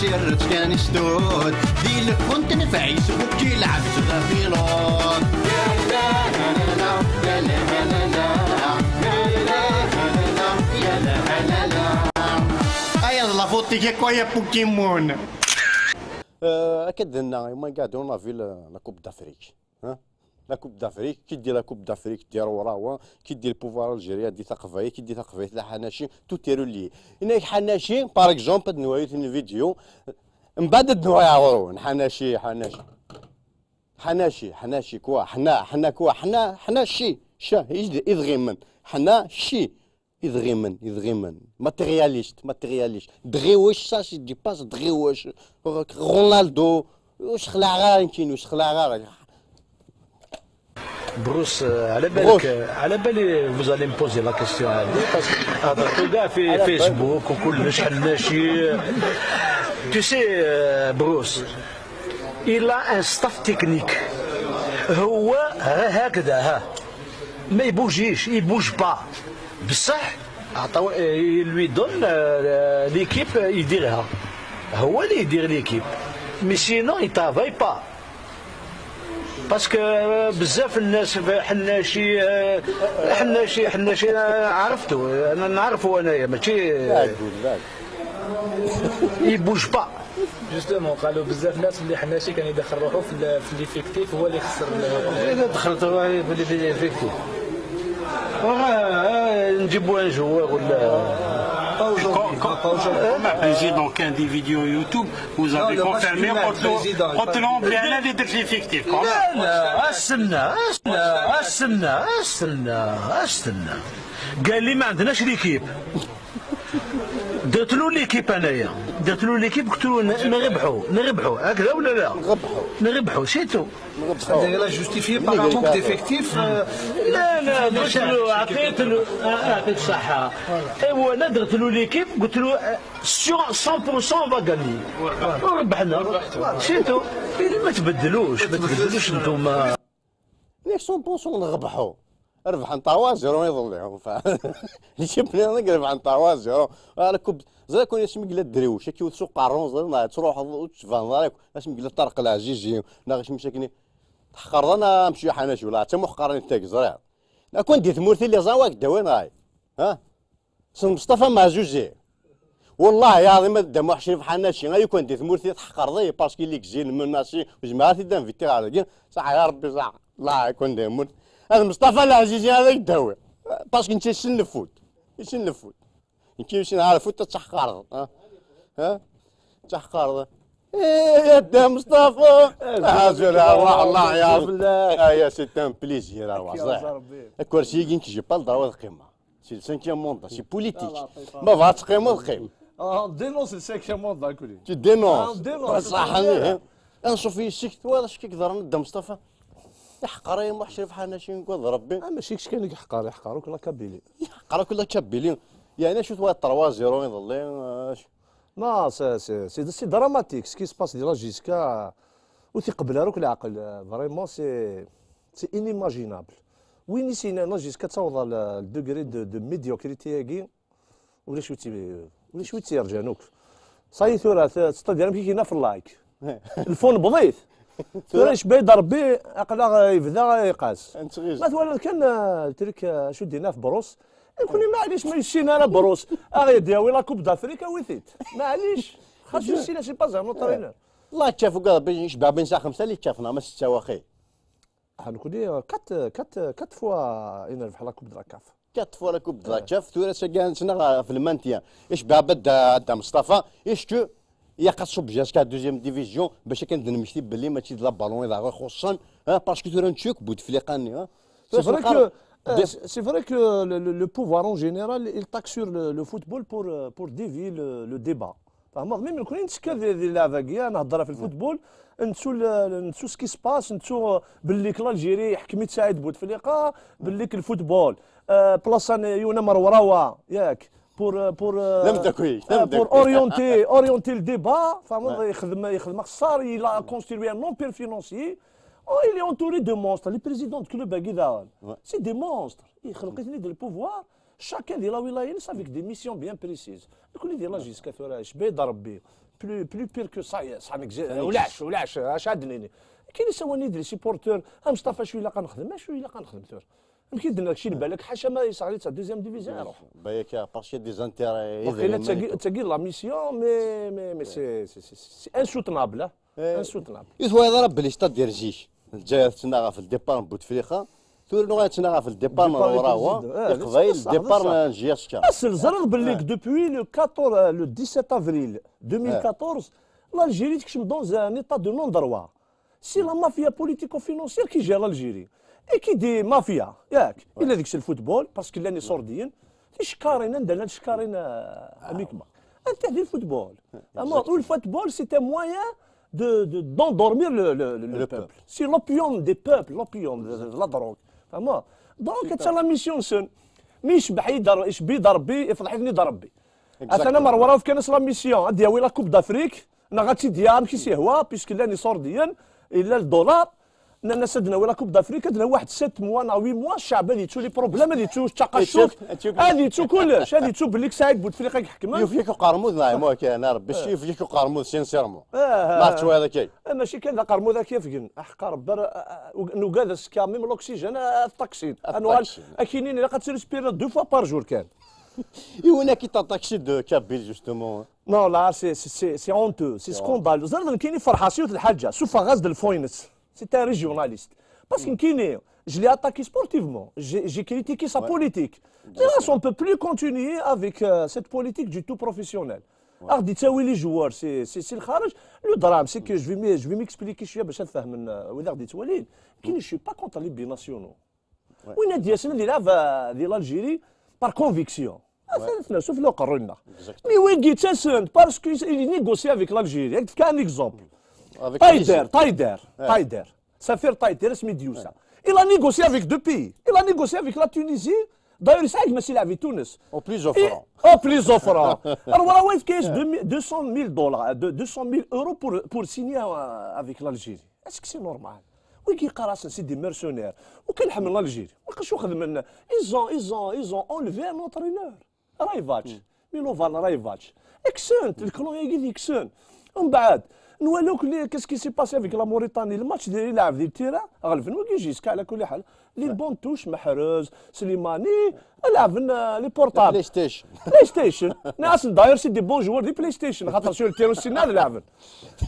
سيرت كان ستود دي الفونت نفعيس بوك يلعب في يا لا لا لا يا لا لا لا يا لا لا يا لا لا لا ايا لا فوتي كويا بوكيمون. اكد لنا ما قاعد on a vu la Coupe d'Afrique، ها la Coupe d'Afrique كي دير la Coupe d'Afrique دير وراه، كي دير pouvoir algérien دي ثقافيه، كي دير ثقافيه لا حناشي tout est relié. هناك حناشي par exemple نوعيت الفيديو من بعد نوعي حناشي حناشي حناشي حناشي quoi حنا حنا quoi حنا حنا شي شا يدغي من حنا شي يدغي من يدغي من matérialiste matérialiste دغيوش ça c'est dépasse دغيوش رونالدو واش خلع غير يمكن واش خلع غير. بروس، على بالك، على بالي vous allez me poser la question هذه parce que هضرتو كاع في فيسبوك وكلش حناشي. Tu sais, بروس il a un staff technique، هو هكذا ها ما يبوجيش، il bouge pas، بصح عطاو lui donne l'équipe يديرها، هو اللي يدير l'équipe، mais sinon il travaille pas parce que بزاف الناس حناشي حناشي حناشي عرفتو انا، نعرفو انايا ماشي il bouge pas. justement قالوا بزاف ناس اللي حناشي كان يدخل روحو في l'effectif، هو اللي خسر. اذا دخلت روحي في l'effectif نجيبو un joueur ولا Président كان des vidéos YouTube، vous avez confirmé، قلت لهم بلي انا اللي درت l'effectif. لا لا، استنى استنى استنى استنى استنى، قال لي ما عندناش l'équipe، درت له l'équipe انايا، درت له l'équipe، قلت له نربحوا نربحوا هكذا ولا لا؟ نربحوا. نربحوا، c'est tout. C'est-à-dire justifié par un manque d'effectifs. لا لا، درت له، عطيت له، يعطيك الصحة، ايوا انا درت له l'équipe، قلت له 100% va gagner وربحنا، c'est tout. ما تبدلوش ما تبدلوش انتوما. 100% نربحوا، ربح 3-0 يظل l'équipe ربح 3-0 la coupe زاد كون اسمك لا دريوش كي وثسو قارون زاد تروح وتفهم دارك اسمك لا طارق العزيزي نا مساكني تحقر انا نمشي حناش ولا حتى محقرين تاك زريع كون ديت مورتي اللي زواك داوين راي ها سن مصطفى معزوزي والله يا عظيم دا شريف حناشي غير كون ديت مورتي تحقر ضي parce que اللي كزين مناسي وجماعة دام في على صح يا ربي صح الله يكون دايما هذا مصطفى العزيزي هذا يداوي parce que انت سن ال foot سن ال foot انت مشي نهار foot تحقر ها ها تحقر ايه يا دا مصطفى الله الله يا يا c'est un plaisir صح الكرسي كي j'ai pas le droit القيمه c'est le cinquième mandat، c'est politique، ما بغات تقيمو القيم. dénonce ال cinquième mandat كولي. tu dénonces صح. نشوف في السكت ولا شكيك ضرنا دا مصطفى يحقر يا محشرف حنا شي نقول ربي. ماشي كش كان يحقر، يحقروك la Kabylie. يحقروك la Kabylie، يعني شو 3-0 يظل. non، c'est dramatique ce qui se passe ديال la JSK وتيقبل روك العقل، vraiment c'est inimaginable وين يسينا la JSK توصل ال degré de médiocrité كي ولا شوي تيرجانوك صاي ثورة تستدير كي كاينه في اللايك الفون بضيت ثورة بايد ربي اقلا يبدا يقاس ما ثورة كان تريك شو دينا في بروس يكون معليش ما يشينا راه بروس اغي دياوي la Coupe d'Afrique ويثيت معليش خاصو يشينا c'est pas un entraîneur. الله تشافو قال يشبع بين ساعه 5 اللي تشافنا ما 6 واخي. نكوني quatre fois ينربح la Coupe de la CAF. quatre fois la Coupe de la CAF ثورة سكان سنة في ال maintien يشبع بدا دا مصطفى est-ce que يا قصو ب JSK deuxième division باش كان نمشي باللي ماشي د la ballon اذا خصوصا parce que ثورة نتشوك بوتفليقه. C'est vrai que le pouvoir en général, il taxe sur le football pour dévier le débat. فهمت même كون نتسكى ديال اللعبه نهضر في ال football نتسو نتسو ce qui se passe، نتسو باللي l'Algérie حكمت سعيد بوتفليقه باللي ال football بلاصه يونا مروراوه ياك pour pour orienter le débat. فهمت يخدم خسار، il a construit un empire financier. Oh, il est entouré de monstres. Les présidents de club c'est des monstres. يخلق le pouvoir. Chacun de la wilaya avec des missions bien précises. يكون يدير la JSK بايد ربي. plus pire que ça ça ولاش ولاش اش عندني كاين سواني les supporters مصطفى شويه لا نخدم شويه لا نخدم تور يمكن درنا شي بالك حاشا ما يصعد تاع deuxième division يروح بايك parce que des intérêts. وقيلا تاقي la mission mais c'est insoutenable insoutenable. يثوى يضرب بلي ستاد ديال الجيش الجاي تسنى في ال départ بوتفليقه ثور نغا في ال départ من وراه قبايل ال départ JSK. اصل زرد باللي depuis le 14 le 17 افريل 2014 l'Algérie تكشم dans un état de non-droit. C'est la mafia politico-financière qui gère l'Algérie et qui dit mafia ياك الا ديك ال football parce que لاني صورديين شكارين عندنا شكارين اميكما انت ديال ال football اما ال football c'est un moyen d'endormir le peuple. C'est l'opium des peuples, l'opium de la drogue. فهمت؟ donc انت la mission سن ميش بحي يشبي ضربي يفضحني ضربي. انا مروه في كانت la mission ديال la Coupe d'Afrique انا غاتي ديال كي سي هو puisque لاني صورديا الا الدولار الناس درنا la Coupe d'Afrique درنا واحد 7 mois نا 8 mois الشعب هذه تو les problèmes هذه تو التقشف هذه تو كلش هذه تو بليك سعيد بوتفليقه يحكم يوفيك قرموذ نعم كان ربي يوفيك قرموذ sincèrement ما عرفتش هذا كي ماشي كان قرموذ كيف كن احقا ربي نوكاد سكا même l'oxygène الطاكسي انا اكينين الا قد respirer deux fois par jour كان. Et qui t'attaque de Kabyle justement. Non, là, c'est honteux, c'est scandaleux. زرد كاين فرحاسيوت الحاجة سوف غاز الفوينس. C'est un régionaliste. Parce que je l'ai attaqué sportivement. J'ai critiqué sa politique. Mais là, on ne peut plus continuer avec cette politique du tout professionnel. Alors, dites-moi, les joueurs, c'est le kharaj. Le drame, c'est que je vais m'expliquer. Je ne suis pas contre les binationaux. Oui, l'Algérie par conviction. Sauf le قررنا. Mais oui, parce qu'il négocie avec l'Algérie. Un exemple. Taider, Taider, Taider. Safir Taider, Smidiosa. Il a négocié avec deux pays. Il a négocié avec la Tunisie. D'ailleurs, il sait qu'il avait Tunis. Au plus offrant. Au plus offrant. Alors voilà, il caisse 200 000 dollars, 200 000 euros pour signer avec l'Algérie. Est-ce que c'est normal? Oui, qui c'est des mercenaires. Ou quel حمل l'Algérie? Ils ont enlevé un entraîneur. Rajevac. Milovan Rajevac. Excellent. Le clan est excellent. ومن بعد نوالوك qu'est-ce qui s'est passé avec la Mauritanie الماتش ديال يلعب ديال ال terrain غلفن وكيجيسكا على كل حال les bancs de touche محرز سليماني لعب les portables بلاي ستيشن بلاي ستيشن ناس d'ailleurs c'est des bons joueurs des بلاي ستيشن خاطر sur ال terrain سينا لعبن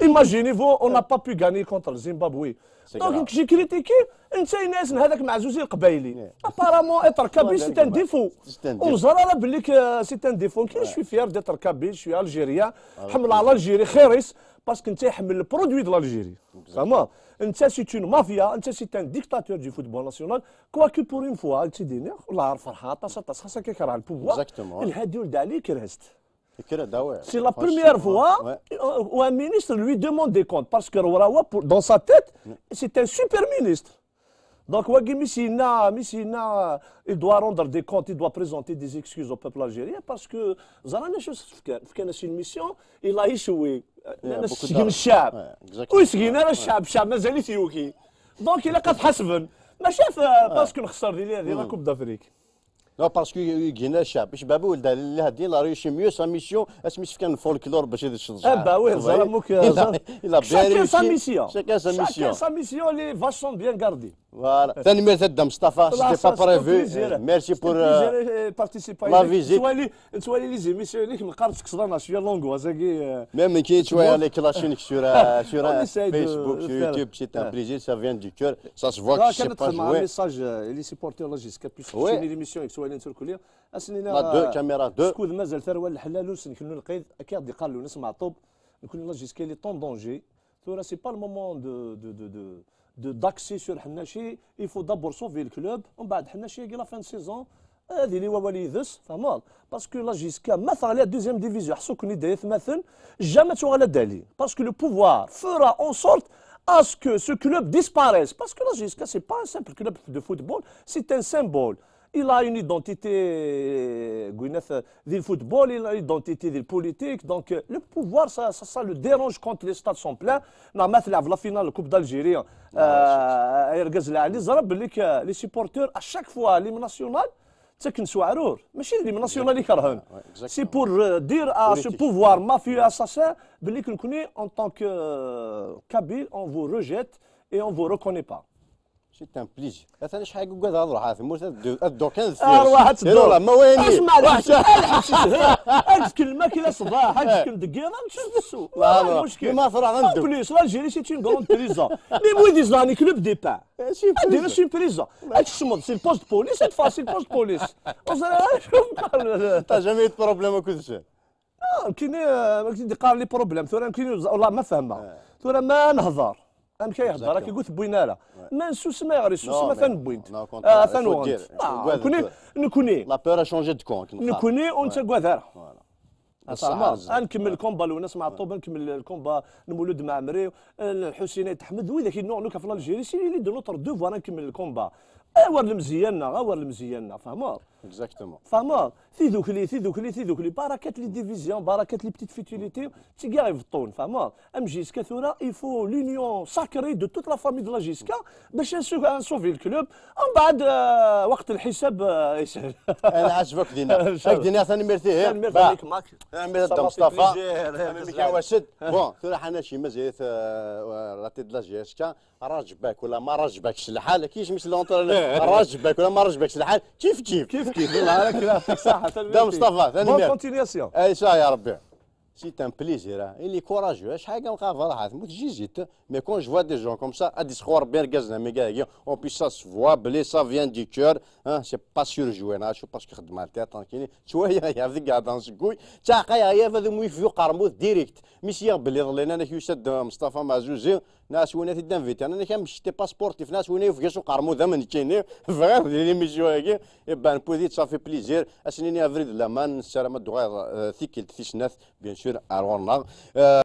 imaginez-vous on n'a pas pu gagner contre Zimbabwe. donc j'ai critiqué انت ناس هذاك معزوزي القبايلي apparemment être kabyle c'est un défaut وزرا بليك c'est un défaut كي je suis fier d'être kabyle je suis algérien حمل على l'Algérie خيريس parce que انت يحمل ال produit de l'Algérie فهمت انت c'est une mafia انت c'est un dictateur du football national. Quoique pour une fois تيديني والله عارف فرحه طاس طاس خاصك كيكره ال pouvoir الهادي ولد علي كرهست. C'est la première fois où un ministre lui demande des comptes parce que Rourawa, dans sa tête, c'est un super ministre. Donc, Missina, il doit rendre des comptes, il doit présenter des excuses au peuple algérien parce que Zarana c'est une mission, il a échoué. الشعب ويسقينا الشعب الشعب مازال يتيوكي donc الا قد حسبن ماشي parce que نخسر ديال la Coupe d'Afrique. Non, parce que يجينا الشعب شباب ولد اللي هادي la réussi mieux sa mission اسمي كان الفولكلور باش يدش. Ah bah oui زعما il a bien réussi sa mission. Chacun sa mission. Chacun sa mission, les vaches sont bien gardées. Voilà. ثاني مرة تبدا مصطفى c'était pas prévu. Merci pour la visite. نتوالي les émissions ليك نقرا تكسرنا شويه l'angoisse كي même كي شويه les clashs sur Facebook, sur YouTube, c'est un plaisir, ça vient du cœur, ça se voit que c'est pas joué. Message les supporters la JSK puisque c'est l'émission سوالين تركوليا اسنينا la deux caméra deux سكود مازال ثروه الحلال نكونوا القيد كي قال له نسمع طوب نكون la JSK elle est en danger ثورا c'est pas le moment de d'axer sur حناشي. Il faut d'abord sauver ال club ومن بعد حناشي كي la fin saison هذه اللي هو وليدس فهمت parce que la JSK مثلا deuxième division حسو كوني داير مثلا jamais توغلا دالي parce que le pouvoir fera en sorte à ce que ce club disparaisse. Parce que la JSK, ce n'est pas un simple club de football, c'est un symbole. Il a une identité du football, il a une identité de politique. Donc le pouvoir, ça le dérange quand les stades sont pleins. La finale de la Coupe d'Algérie, les supporters, à chaque fois, l'hymne national, تسكن سوعرور ماشي l'hymne national اللي كرهن، c'est pour dire à ce pouvoir mafieux assassin باللي كنكوني en tant que Kabyles on vous rejette et on vous reconnaît pas. c'est un plaisir. مثلا شحال قاعد نروح ثمورت الدور كان ارواح تدور ما وين اسمع الحبس هاد كلمة كي صباح هاد كلمة دقيقة نمشي السوق. لا المشكل ما فرح ندو plus l'Algérie c'est une grande prison. les مويديز لاني Club des Pins دينا c'est prison. هاد الشمط c'est poste police، هاد فاسي poste police. t'as jamais problème كل شيء. كاين قال les problèmes ثورا كاين والله ما فهمها ثورا ما نهضر ام كيهضر كيقول ثبوينا لا ما نسوس ما يغري سوس ما ثان بوينت ثان نكوني نكوني la peur change de camp. نكوني وانت كواثار نكمل ال combat لونس مع الطوبه، نكمل ال combat نمولود مع عمري الحسين احمد وإذا كي نوع في l'Algérie c'est de notre devoir نكمل ال combat اور المزيانه اور المزيانه فهمت؟ exactement. فهمت؟ تيدوكلي تيدوكلي تيدوكلي بركات les divisions، بركات les petites futilités تيكاع يفطون، فهمت؟ ام JSK ثورا il faut l'union sacrée de toute la famille de la JSK باش نسوفي ال club ومن بعد وقت الحساب يسهل. انا عجبك دينا دينا ثاني ميرتي. ثاني ميرتي معاك. ثاني ميرتي مصطفى واسد. bon ثورا حنا شي مزيت la tête la JSK راجبك ولا ما راجبكش الحال كيش مش راجبك ولا ما راجبكش الحال كيف كيف كيف كيف. والله راك يعطيك الصحة. دا مصطفى ثاني bonne continuation. اي شا يا ربي c'est un plaisir. il est courageux. شحال كنلقى فرحات موت j'hésite mais quand je vois des gens comme ça ادي سخور بيان كازنا mais كاع en plus ça se voit بلي ça vient du cœur, hein, c'est pas surjoué. انا شو parce que خدمة تاع طانكيني شوية يا ذيك قاعد نسكوي تاع قايا يا هذا مو يفيو قرموث direct ميسي بلي ظلينا انا كيوسد مصطفى معزوزي ناس وين تي انا كان مشيتي pas sportif ناس وين يفكاس قرموث من كيني فغير l'émission هاكي بان بوزيت ça fait plaisir اسنيني افريد لامان السلامة دوغا ثيكيل تيسناث bien sûr ارغورنا.